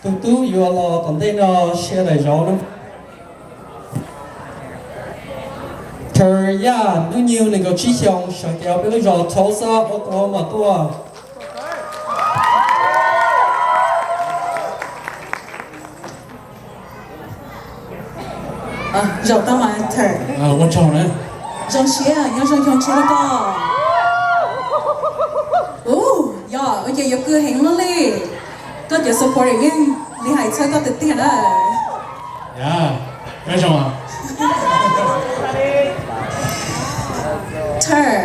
Tus tub yuav los tom ntej no sia daim zauv na. Thawj Yaj, hnub nyoog nees nkaum tsib xyoos, sawv kev hauv peb lub zos Tulsa, Oklahoma tuaj. Zaum tau mas Thawj. Ua tsaug na. Zoo siab, nyob zoo xyoo tshiab rau koj. Ua, yog ua ces yuav kawg heev luaj li. Koj cov supporter yeej li hais txhawb koj tiag tiag na. Yog, nyob zoo. Thawj,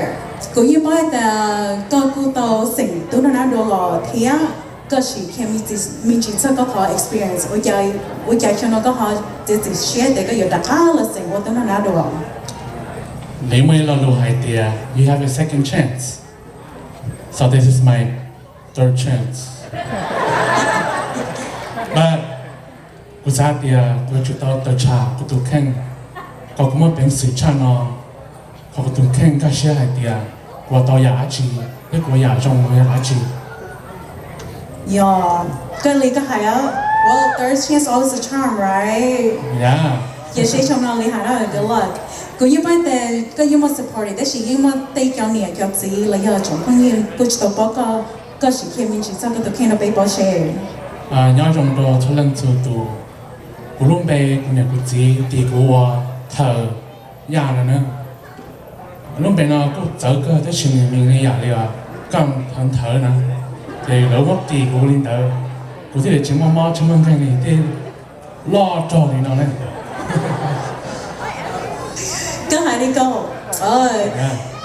kuv yeej paub hais tias koj kuj tau xeem tub nrog nab dua los thiab, koj sim qhia me ntsis txog koj qhov experience ua cas xyoo no koj ho txiav txim siab tias koj yuav rov qab los xeem ua tub nrog nab dua. Nws muaj ib lo lus hais tias you have a second chance, so this is my third chance. But kuv xav tias kuv yuav tsum tau tawm tsam kuv tus kheej kom kuv muaj peev xwm tshaj no, kom kuv tus kheej nkag siab hais tias kuv ua tau yam dab tsi thiab kuv ua yam zoo yam dab tsi. Yog, kawg li koj hais, well, third chance always a charm, right? Ces seb xyoo no li hais na, good luck. Kuv yeej paub tias koj yeej muaj supporter tab sis yeej muaj tej cov niam cov txiv los yog tsoom phooj ywg kuj tsis tau paub koj, koj sim qhia me ntsis txog koj tus kheej rau peb paub seb. Nyob zoo rau txhua leej txhua tus, kuv lub npe kuv niam kuv txiv tis kuv ua Thawj Yaj no na. Lub npe no kuj txawv kawg tab sis nws me me yam li koj thawv nthawv na, ces lawv muab tis kuv li ntawd, kuv thiaj li tsis muaj mob tsis muaj nkeeg li thiaj loj raug li no ne. Koj hais li ko,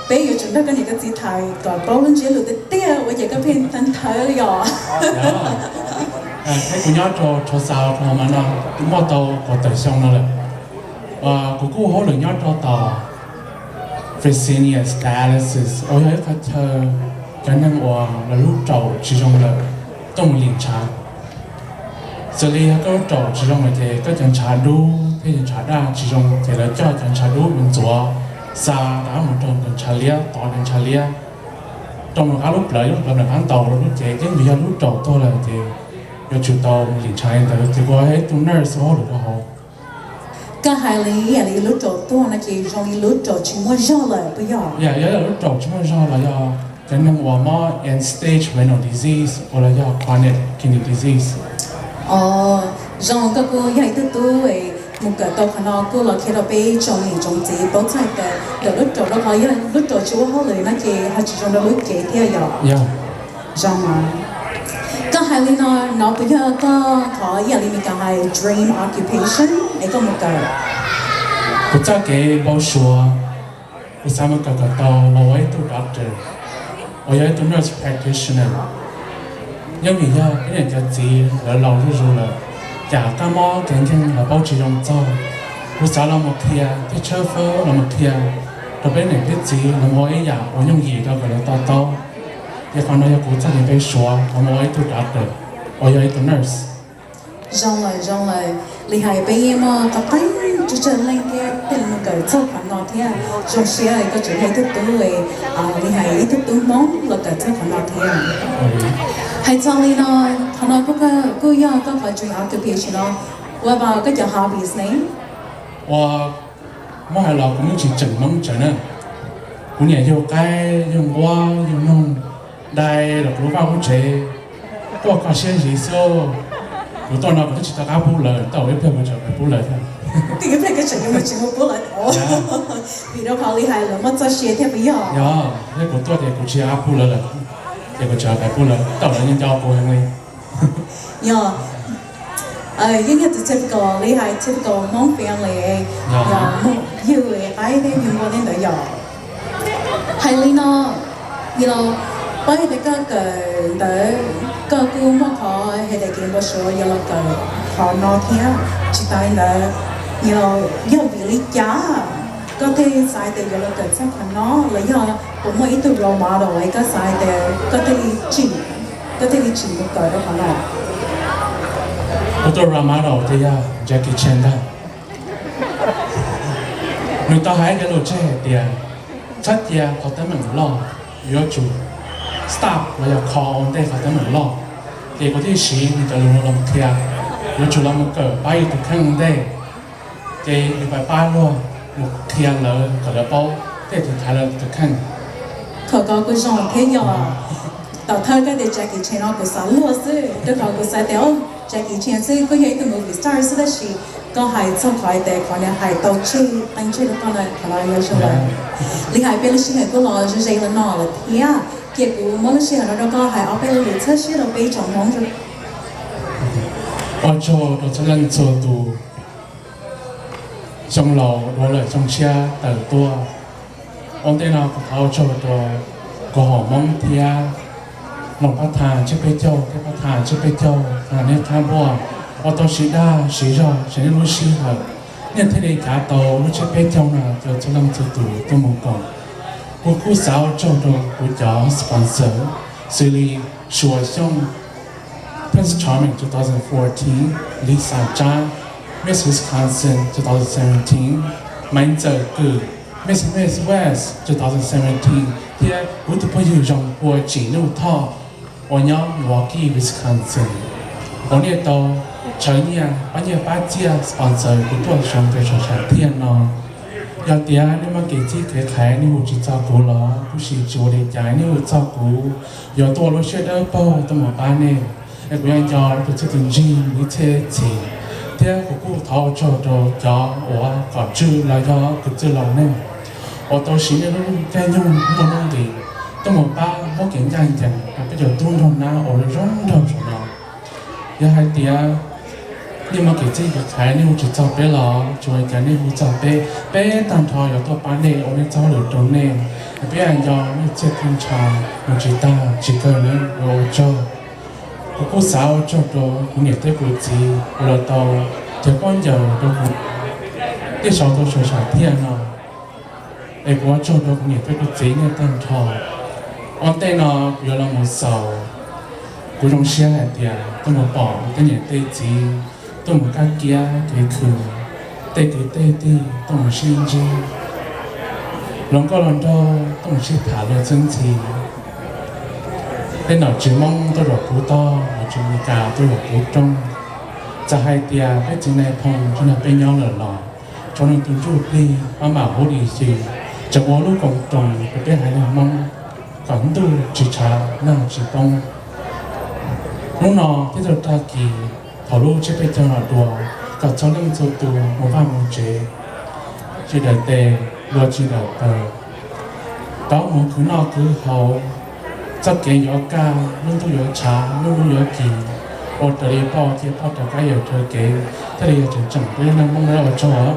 peb yuav tsum nrog koj niam koj txiv tham kom paub lub ntsiab lus tiag tiag ua ces koj pheej thawv thawv yom. Thiab kuv nyob rau Tulsa, Oklahoma no kuv muaj tau kaum tawm xyoo no lawm. Kuv kuj ua hauj lwm nyob rau tom Fresenius Dialysis uas yog ib qhov chaw cov neeg uas lawv lub raum tsis zoo lawm tuaj mus lim ntshav. Xws li yog koj lub raum tsis zoo lawm ces koj cov ntshav dub thiab cov ntshav daj tsis zoo ces lawv coj cov ntshav dub mus ntxuav xa rov qab mus rau cov ntshav liab, tov cov ntshav liab rau mus rov qab lub plawv, lub plawv rov qab ntaus rau lub cev, thiab vim yog lub raum tuag lawm ces yuav tsum tau mus lim ntshav li ntawd ces kuv yog ib tug nurse ua hauj lwm rau hauv. Koj hais li yam li lub raum tuag no ces zoo li lub raum tsis muaj zog lawm puas yog? Yam yog lub raum tsis muaj zog los yog cov neeg uas mob end stage renal disease uas los yog chronic kidney disease. Os, zoo koj kuj yog ib tug tub mus kawm tau qhov no kuj los qhia rau peb tsoom niam tsoom txiv paub txog tias ntawm lub raum rau qhov yog lub raum tsis ua hauj lwm no ces ho tsis zoo rau lub cev thiab yom. Zoo mas. Koj hais li no, no puas yog koj qhov yam li Meskas hais dream occupation es koj mus kawm? Kuv txoj kev npau suav, kuv xav mus kawm kom tau los ua ib tug doctor uas yog ib tug nurse practitioner. Yeej vim yog peb niam cov txiv lawv laus zuj zus lawm, cas kab mob kev nkeeg lawv paub tsis zoo txog. Kuv xav los mus qhia thiab tshawb fawb los mus qhia rau peb niam peb txiv los mus ua ib yam uas yooj yim rau kom lawv to taub. Ces qhov no yog kuv txoj kev npau suav los mus ua ib tug doctor uas yog ib tug nurse. Zoo lawm, zoo lawm. Li hais peb yeej muaj qee tsawg tsawg leej thiab thiaj li mus kawm txog qhov no thiab. Zoo siab koj tseem yog ib tug tub, li hais ib tug tub Hmoob los kawm txog qhov no thiab. Hais txog li no, qhov no kuj yog koj qhov dream occupation no. What about koj cov hobbies ne? Ua, muab hais los kuv yeej tsis tseem Hmoob tsawv na. Kuv niam yug qaib, yug nquab, yug noog, dai los kuv lub vaj lub tsev, tuaj kho siab zis xwb. Kuv tuaj no kuv twb tsis tau qab pub lawv, tau ib pliag kuv tseem pub lawv thiab. Vim rau qhov li hais lawv muaj txoj sia thiab puas yog? Yog, thiab kuv tuaj ces kuv tsis qab pub lawv lawm, ces kuv tseem pub lawv, tau lawv nco kuv heev li. Yog, yeej yog tus typical li hais typical Hmoob family, yug qaib thiab yug nquab tej ntawd yom. Hais li no, yog los paub hais tias koj kawm ntawd koj kuj muaj qhov hais tias kev npau suav yuav los kawm qhov no thiab. Tsis tas li ntawd, yog vim li cas koj thiaj xav tias yuav los kawm txog qhov no, los yog puas muaj ib tug role model es koj xav tias koj thiaj li tsim, koj thiaj li tsim mus kawm rau qhov no? Kuv tus role model ces yog Jackie Chan ntag. Nws tau hais ib lo lus tseg hais tias, txhob cia qhov teeb meem loj, yuav tsum stop los yog kho ua ntej qhov teeb meem loj. Ces kuv thiaj siv nws cov lus no los qhia, yuav tsum los mus kawm pab yus tus kheej ua ntej, ces yus pab luag mus qhia lawv kom lawv paub thiaj tiv thaiv lawv tus kheej. Qhov ko kuj zoo thiab yog tom thawj koj tias Jackie Chan no kuv xav luag xwb, rau qhov kuv xav tias Jackie Chan xwb kuj yog ib tug movie star xwb tab sis koj hais txog qhov tias qhov niag hais tau tseg qee tseg rau koj na, qhov no yog zoo lawm. Li hais peb lub sij hawm kuj los ze ze li no lawm thiab, ces kuv muab lub sij hawm no rau koj hais ob peb lo lus txhawb siab rau peb tsoom Hmoob. Ua tsaug rau txhua leej txhua tus. Xyoo laus dua lawm xyoo tshiab tawm tuaj. Ua ntej no kuv thov ua tsaug rau kuv hom Hmoob thiab Loos Pab Tha Tsiab Peb Caug thiab Pab Tha Tsiab Peb Caug, nej qab npuaj ua tau siv dag siv zog siv nej lub sij hawm, nej thiaj li cav tau lub tsiab peb caug no rau txhua leej txhua tus tuaj mus koom. Kuv kuj xav ua tsaug rau kuv cov sponsor, xws li Suav Xyooj, Prince Charming two thousand fourteen, Lisa Tsab, Miss Wisconsin two thousand seventeen, Maiv Ntxawm Kws, Miss Midwest two thousand seventeen, thiab kuv tus phooj ywg Zoo Pua Tsim Nuj Thoj uas nyob Milwaukee, Wisconsin, uas nej tau tshawv nyiaj pab nyiaj pab txiaj sponsor kuv tuaj xyoo rau saum sam thiaj no. Yog tias nej muaj kev txib kev qhaiv nej hu tsis txog kuv los kuj tsis ua li cas, nej hu txog kuv, yuav tuaj ua lub siab dawb paug tuaj mus pab nej. Es kuv yuav nco tus txiaj tus ntsig ib txhiab txhis, thiab kuv kuj thov ua tsaug rau cov uas kom tswj los yog kws txwj laus neej uas tau siv nej lub caij nyoog muaj nuj nqis tuaj mus pab muab kev ncaj ncees rau peb cov tub nraug nab uas zoo nraug saum no. Yog hais tias nej muaj kev txib kev qhaiv nej hu tsis txog peb los tsis ua li cas, nej hu txog peb, peb tag nrho yuav tuaj pab nej ua nej txoj hauj lwm rau nej. Peb yuav nco nej txhiaj txhua ntshav mus tsis tag tsis kawg nawb, ua tsaug. Kuv kuj xav ua tsaug rau kuv niam thiab kuv txiv uas los tau cov khaub ncaws rau kuv thiaj sau tau saum sam thiaj no. Es kuv ua tsaug rau kuv niam thiab kuv txiv nej tag nrho. Ua ntej no kuv yuav los mus xaus, kuv zoo siab hais tias tuaj mus pom tej niam tej txiv tuaj mus kaj kiab kev khwv, tej kwv tej tij tuaj mus sib ntsib, hluas nkauj hluas nraug tuaj mus sib tham luag txheeb ntxhi. Tej nom tswv Hmoob tuaj zaum puv toj, nom tswv Meskas tuaj zaum puv rooj. Txawm hais tias peb txiv nais phoo tsis nrog peb nyob lawm los, tsaus ntuj ntsuj plig maj mam hu li xwb, tseem ua lub koom roos rau peb haiv neeg Hmoob kom ntuj tsis tshav nag tsis poob. Hnub no thiab txhua tag kis thaum lub tsiab peb caug no dua, kom txhua leej txhua tus mus vaj mus tsev tsis daws tes, luag tsis daws taw, rov mus khwv noj khwv haus, txoj kev yuav kaj, lub ntuj yuav tshav, lub hnub yuav kis, ua raws li poj cia poj raws kab yawm raws kev, thiaj li yog tseem tseem peb neeg Hmoob lawv ua tsaug.